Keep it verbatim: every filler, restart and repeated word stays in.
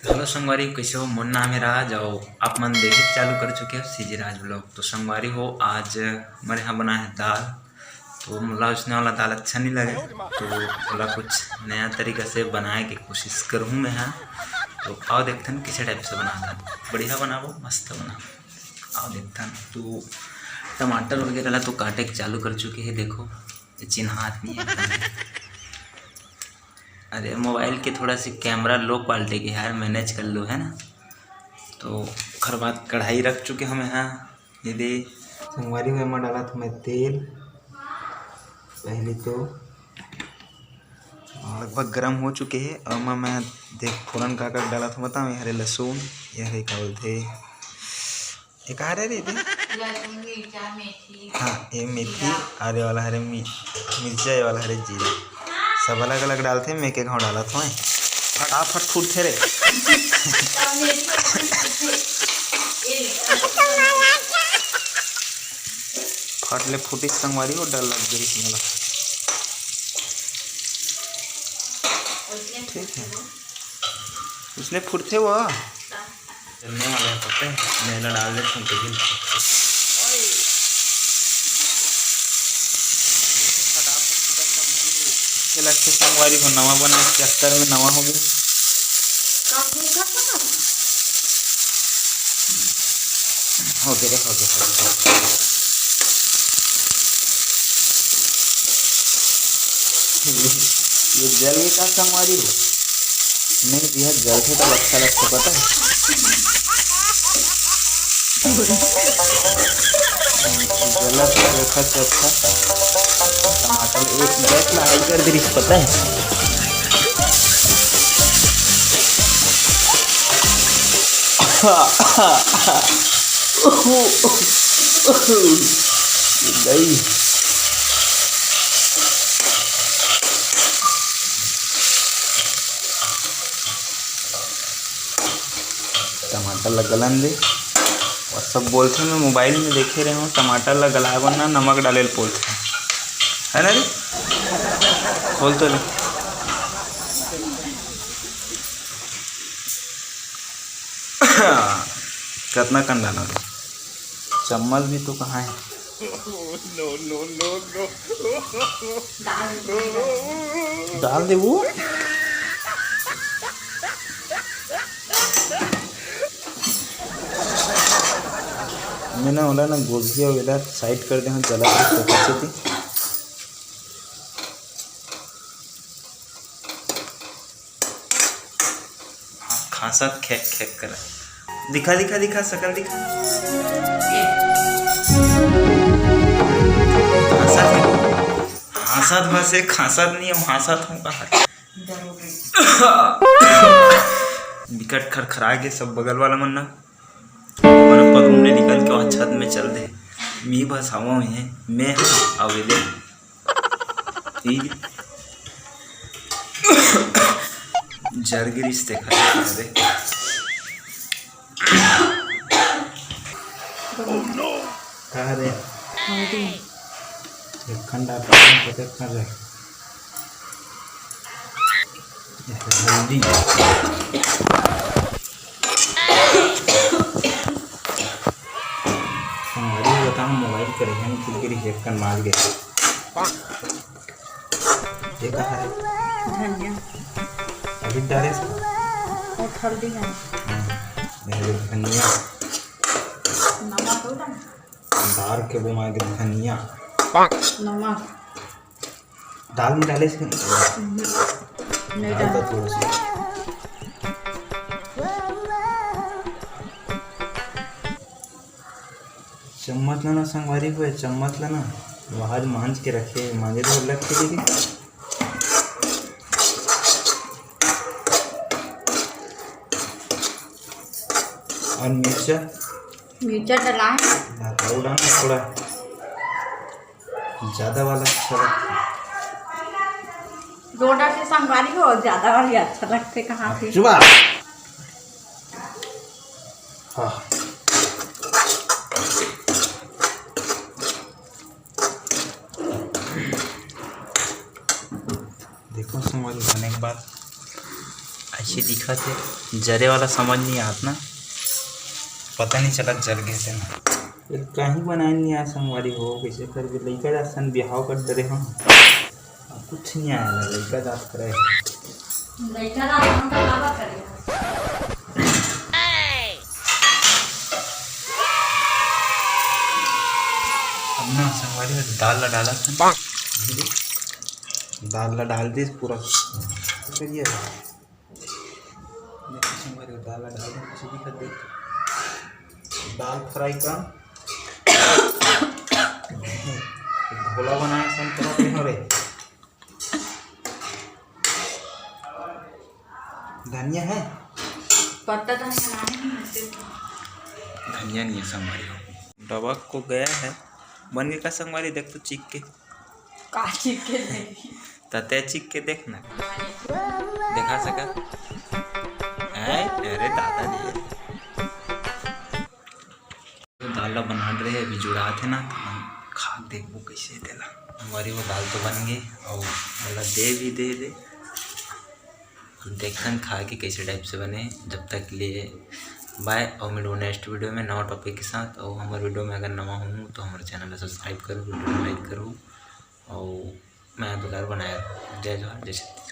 Hello संगवारी, कइसे हो? मोर नाम हे राज अउ आप मन देखे चालू कर चुके हो सीजी राज vlog। तो संगवारी हो, आज हमर यहाँ बना है दाल। तो मोला उसने वाला दाल अच्छा नहीं लगे, तो थोड़ा कुछ नया तरीका से बनाए के कोशिश करहूँ मैं हा। तो आओ देखथन किसे type से बनाथन। बढ़िया बनाबो, मस्त बनाबो। आओ देखथन। तो टमाटर वगैरह ला तो काटे के चालू कर चुके हे। देखो, ये चिन्हात नहीं है। अरे, mobile के थोड़ा सी camera low quality के यार, manage कर लो, है ना। तो ओखर बाद कढ़ाई रख चुके हमें, हाँ, ये दे। संगवारी हो, एमा डालत हमें तेल। पहले तो लगभग गरम हो चुके हे, अउ एमा मैं देख फोरन का का डालत हूँ, बताओ। ये हरे लहसुन, ये हरे का बोलथे, ये का हरे रे दे? लहसुन, मिर्चा, मेथी, हाँ, ये मेथी, जीरा। अरे वाला हरे मी-, मिर्चा, ये वाला हरे जीरा। सब अलग अलग डालथे, मैं एक एक घाव डालत हूँ। फटाफट फूटथे रे। फट ले फूटिस संगवारी हो, डर लग गई मोला। ठीक है, उसने फूटथे वो। चलने वाला है, पता है? मैं एला डाल देता हूँ, तो भी फटाफट चिकन सब्जी के लगथे संगवारी हो, नवा बना के चक्कर में नवा हो गया। हो गया, हो गया, हो गया। ये जल भी का संगवारी हो? नहीं भैया, जल से तो अच्छा लगता, पता है? जला तो चोखा चोखा। टमाटर एक गैस ला high कर दे रही, पता है? गई। टमाटर ला गलन दे। और सब बोलथे, मैं mobile में देखे रहे हूँ, टमाटर ला गलाए बर ना नमक डाले ल बोलथे, है ना रे? खोल तो ले। कतना कन डाला रे? चम्मच भी तो कहाँ है? डाल दे वो। मैं ना ओला ना गोभी अउ एला side कर दे हूँ, जला के तो कैसे थी। हाँ, खांसत खेक खेक करा। दिखा, दिखा, दिखा, शकल दिखा। खांसत, खांसत बस एक खांसत नहीं, हम हांसत हूँ कहा। बिकट खरखरा के सब बगल वाला मन ना। अपन अपन रूम ले निकल के वहाँ छत में चल दे। मी बस हवा हुई है, मैं हाँ, अवेले। ई जर गिरिस देखा दे। का रे? हल्दी। एक खंड आप पता कर रहे। हल्दी। संगवारी हो, बताओ, mobile करे हैं, फिर गिरी एक कन मार गए। ये कहाँ है? धनिया। अभी डाले इसको? और हल्दी है। हाँ, ये धनिया। नमक हो ना? दार के बोमा के धनिया। नमक। दाल में डाले इसके? हम्म। नहीं डाल डाला। दो थोड़ा सा। चम्मच ला ना संगवारी हो, चम्मच ला ना, वहाँ मांज के रखे, मांजे तो अलग से दीदी। और मिर्चा? मिर्चा डला है। हाँ, और डाल ना थोड़ा। ज्यादा वाला अच्छा लगता है। रोडा के संगवारी हो, ज्यादा वाली अच्छा लगते कहाँ पे? चुबा। हाँ। देखो संगवारी, बने के बाद आज अच्छी दिखत हे, जरे वाला समझ नहीं आत ना, पता नहीं चलत जल गए थे ना। ये कहीं बनाए नहीं आया संगवारी हो, कैसे करके लइका जात सन बिहाव कर डरे हम। अब कुछ नहीं आया ना, लइका जात करे। लइका जात हम तो काबर करे? अब ना संगवारी हो दाल ला डाला था। दाल ला डाल दी पूरा। करिए। देखो संगवारी हो दाल ला डाल दी, कैसे दिखत देख। दाल फ्राई का घोला बनाया सन पूरा हो रे। धनिया है? पत्ता धनिया लाने नहीं मिलते। धनिया नहीं है संगवारी हो। डबक को गया है। बन गया का संगवारी? देख तो चीख के। का चीख के देख? त तै चीख के देख ना। देखा सका? हैं? अरे दादा रे। दाल ला बनात रहे, अभी जुड़ात हे ना, त हम खा के देखबो कैसे हे तेला। संगवारी हो दाल तो बन गे, अउ ओला दे भी दे दे। हम देखथन खा के कैसे टाइप से बने। जब तक के लिए बाय, अउ मिलबो नेक्स्ट वीडियो में नवा टॉपिक के साथ। अउ हमर वीडियो में अगर नवा हो तो हमर चैनल ला सब्सक्राइब करो, वीडियो ला लाइक करो, अउ मैं दुलार बनाए रहो। जय जोहार, जय छत्तीसगढ़।